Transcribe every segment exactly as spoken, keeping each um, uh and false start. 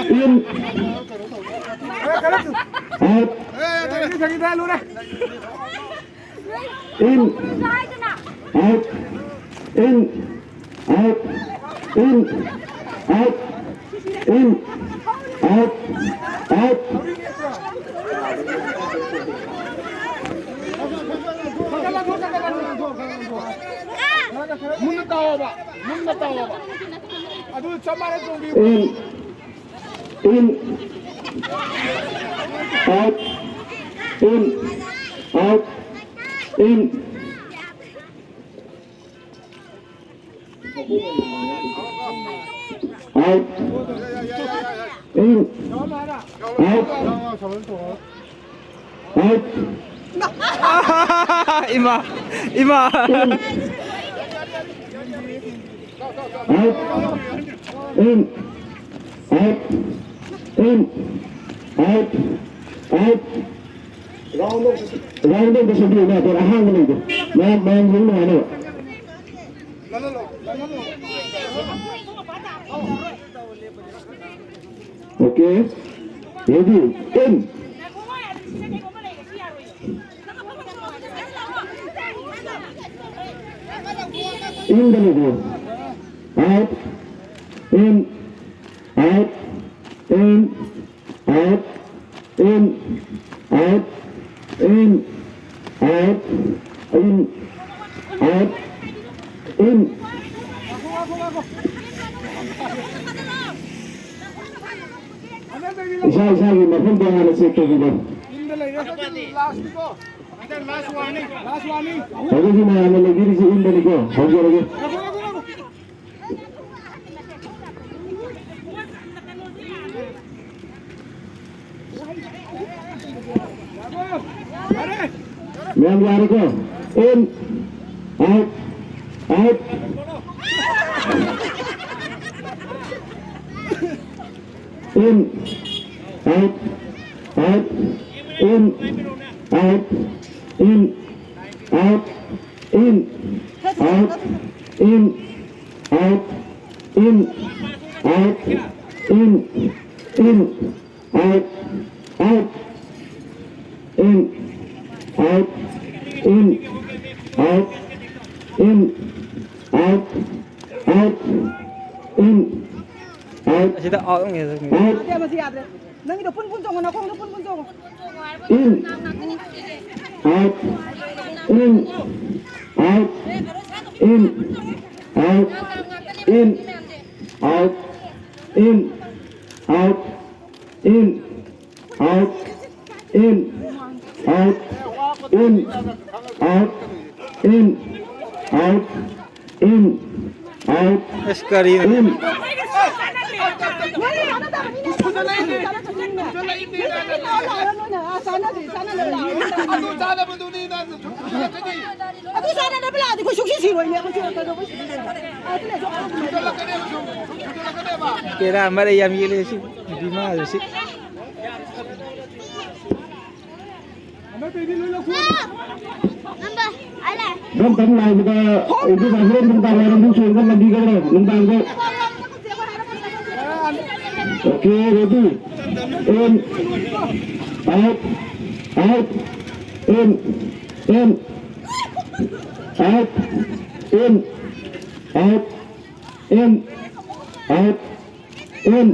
In. Out. In. Out. In. Out. In. Out. In. Out. Out. ꯃꯨꯟꯅ ꯇꯥꯎꯑꯣꯕ, ꯃꯨꯟꯅ ꯇꯥꯎꯑꯣꯕ꯫ ꯑꯗꯨ ꯆꯞ ꯃꯥꯟꯅ ꯆꯣꯡꯕꯤꯌꯨ꯫ In. In. Out. In. Out. In. Out. In. Out. Out. ꯏꯃꯥ, ꯏꯃꯥ꯫ In. Out. In. Out. In. Out. Out. Round of the ꯁꯦꯝꯕꯤꯌꯨꯅꯦ, ꯑꯗꯣ ꯑꯍꯥꯡꯕ ꯂꯩꯗꯣ꯫ ꯃꯌꯥꯝ, ꯃꯌꯥꯝ ꯌꯦꯡ ꯅꯨꯡꯉꯥꯏꯅꯕ꯫ Okay. Ready. In. In the ꯂꯩꯒꯣ꯫ Out. In. Out. In. Out. In. Out. In. Out. In. Out. In. ꯏꯁꯥ ꯏꯁꯥꯒꯤ ꯃꯐꯝꯗ ꯍꯥꯟꯅ ꯆꯦꯛ ꯇꯧꯕꯤꯔꯣ꯫ ꯍꯧꯖꯤꯛꯀꯤ ꯃꯌꯥꯝꯅ ꯂꯩꯕꯤꯔꯤꯁꯤ ꯏꯟꯗꯅꯤꯀꯣ꯫ ꯍꯧꯖꯔꯒꯦ꯫ ꯃꯌꯥꯝ ꯌꯥꯔꯦꯀꯣ? In, out, out. In, out, out, in, out, in, out, in, out, in, out, in, out, in, In, out, out, in, out, in, out, in, out, out, in, out, ꯑꯁꯤꯗ ꯑꯥꯎꯠ ꯑꯃ ꯂꯩꯔꯦ꯫ Out. ꯌꯥꯗ꯭ꯔꯦ, ꯃꯁꯤ ꯌꯥꯗ꯭ꯔꯦ꯫ ꯅꯪꯒꯤꯗꯣ ꯄꯨꯟ ꯄꯨꯟ ꯆꯣꯡꯉꯣ, ꯅꯈꯣꯡꯗꯣ ꯄꯨꯟ ꯄꯨꯟ ꯆꯣꯡꯉꯣ꯫ In, out, in, out, in, out, in, out, in, out, in, out, in, out, in, out, in, out, in, out, ꯑꯁ, ꯀꯔꯤꯅꯣ? In. ꯑꯗꯨ ꯆꯥꯅꯕ ꯂꯥꯛꯑꯗꯤ ꯑꯩꯈꯣꯏ ꯁꯨꯡꯁꯤ ꯁꯤꯔꯣꯏꯅꯦ, ꯑꯩꯈꯣꯏ ꯆꯦ ꯀꯩꯗꯧꯕꯩ ꯁꯤꯗꯣꯏꯅꯣ? ꯕꯦꯔꯥ ꯃꯔꯩ ꯌꯥꯝ ꯌꯦꯠꯂꯦ ꯁꯤ ꯅꯨꯄꯤ ꯃꯥꯁꯨ ꯁꯤ꯫ ꯅꯝꯕ, ꯑꯂꯦ꯫ ꯅꯪ ꯇꯪ ꯂꯥꯛꯄꯗ, ꯑꯗꯨꯒ ꯍꯣꯔꯦꯟ ꯅꯨꯡꯗꯥꯡ ꯋꯥꯏꯔꯝꯗ ꯆꯣꯡꯕ ꯉꯝꯕꯤꯒꯗ꯭ꯔꯣ? ꯅꯨꯡꯗꯥꯡꯗ꯫ Okay, ready. In, out, out, in, in, out, in, out, in, out, in,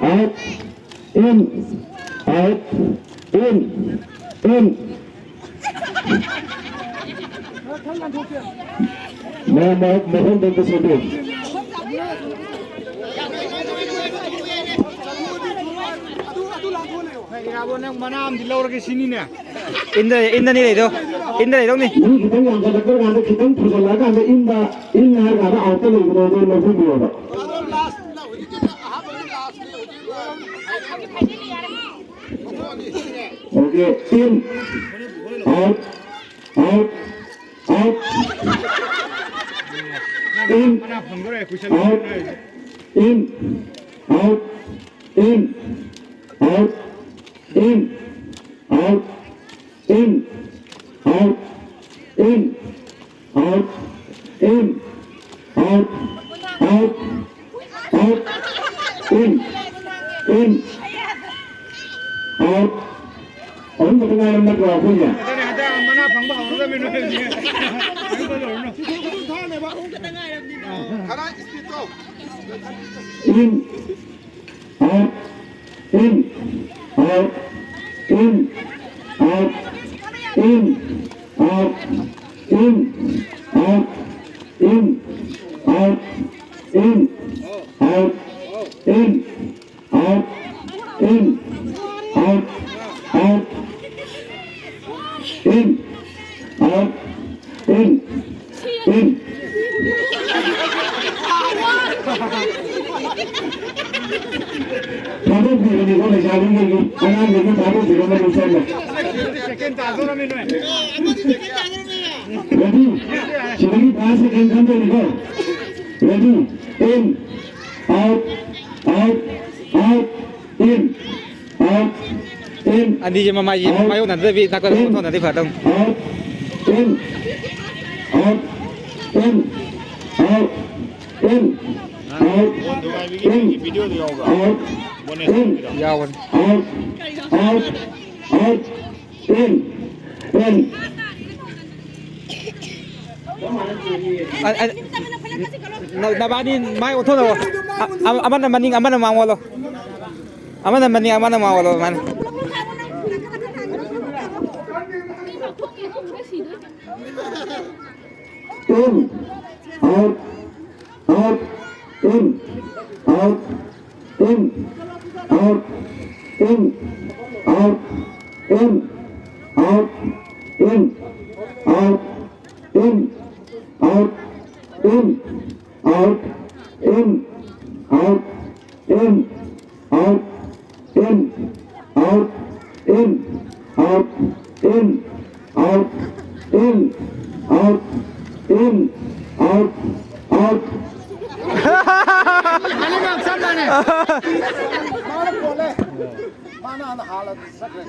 out, in, out, in, in. ꯃ-, ꯃ-, ꯃꯐꯝꯗ ꯑꯝꯇ ꯁꯦꯝꯕꯤꯌꯨ꯫ ꯏꯔꯥꯕꯣꯠ, ꯅꯪ ꯃꯅꯥ ꯑꯃꯗꯤ ꯂꯧꯔꯒꯦ ꯁꯤꯅꯤꯅꯦ꯫ ꯏꯟꯗ, ꯏꯟꯗꯅꯤ ꯂꯩꯗꯣ꯫ ꯏꯟꯗ ꯂꯩꯗꯧꯅꯤ꯫ ꯃꯤ ꯈꯤꯇꯪ ꯌꯥꯝꯈꯠꯂꯛꯄ ꯀꯥꯟꯗ, ꯈꯤꯇꯪ ꯐꯖꯜꯂꯛꯑꯀꯥꯟꯗ ꯏꯟꯗ, ꯏꯟ ꯍꯥꯏꯔꯀꯥꯟꯗ ꯑꯥꯎꯠꯇ ꯂꯩꯕꯗꯣ ꯑꯗꯨ ꯂꯧꯕꯤꯌꯣꯕ꯫ Okay, in, out, out, out, in, out, in, out, in, out, in, out, in, out, in, out, out, out, in. In. Out. ꯑꯍꯨꯝ ꯈꯛꯇ ꯉꯥꯏꯔꯕ ꯅꯠꯇ꯭ꯔꯣ ꯑꯩꯈꯣꯏꯁꯦ? In. Out. In. Out. In. Out. In. Out. In. Out. In. Out. In. Out. In. Out. In. Out. Out. In. Out. In. In. ꯊꯥꯗꯣꯛꯄꯤꯔꯅꯤꯀꯣ, ꯂꯩꯁꯥꯕꯤꯈꯩꯒꯤ, ꯑꯉꯥꯡꯈꯩꯒꯤ ꯊꯥꯗꯣꯛꯄꯤꯔꯝꯃꯅꯤ ꯁꯣꯝꯗ꯫ Ready? ꯁꯤꯗꯒꯤ first second ꯈꯟꯗꯣꯏꯅꯤꯀꯣ꯫ Ready? In. Out. Out. Out. In. Out. In. ꯑꯅꯤꯁꯦ ꯃꯃꯥꯏꯁꯦ ꯃꯥꯏꯌꯣꯛꯅꯗꯕꯤ ꯅꯥꯀꯟ ꯑꯣꯟꯊꯣꯛꯅꯗꯤ ꯐꯗꯧꯅꯤ꯫ Out. In. Out. In. Out. In. Out. In. Out. In. ꯌꯥꯎꯕꯅꯤ꯫ Out. Out. Out. In. In. ꯑ, ꯑ, ꯅ-, ꯅꯕꯥꯅꯤ ꯃꯥꯏ ꯑꯣꯟꯊꯣꯛꯅꯔꯣ꯫ ꯑ-, ꯑꯃ-, ꯑꯃꯅ ꯃꯅꯤꯡ, ꯑꯃꯅ ꯃꯥꯡ ꯑꯣꯜꯂꯣ꯫ ꯑꯃꯅ ꯃꯅꯤꯡ, ꯑꯃꯅ ꯃꯥꯡ ꯑꯣꯜꯂꯣ, ꯑꯗꯨꯃꯥꯏꯅ꯫ In, out, out, in, out, in, out, in, out, in, out, in, out, in, out, in, out, in, out, in, out, in, out, in, out, in, out, in, out, in, out, out. ꯃꯥꯅ ꯀꯣꯜꯂꯦ꯫ ꯃꯥꯅ ꯍꯥꯟꯅ ꯍꯥꯜꯂ ꯆꯠꯈ꯭ꯔꯦ꯫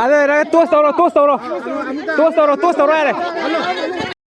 ꯑꯗꯨ ꯑꯣꯏꯔꯒ toss ꯇꯧꯔꯣ, toss ꯇꯧꯔꯣ꯫ Toss ꯇꯧꯔꯣ, toss ꯇꯧꯔꯣ ꯌꯥꯔꯦ꯫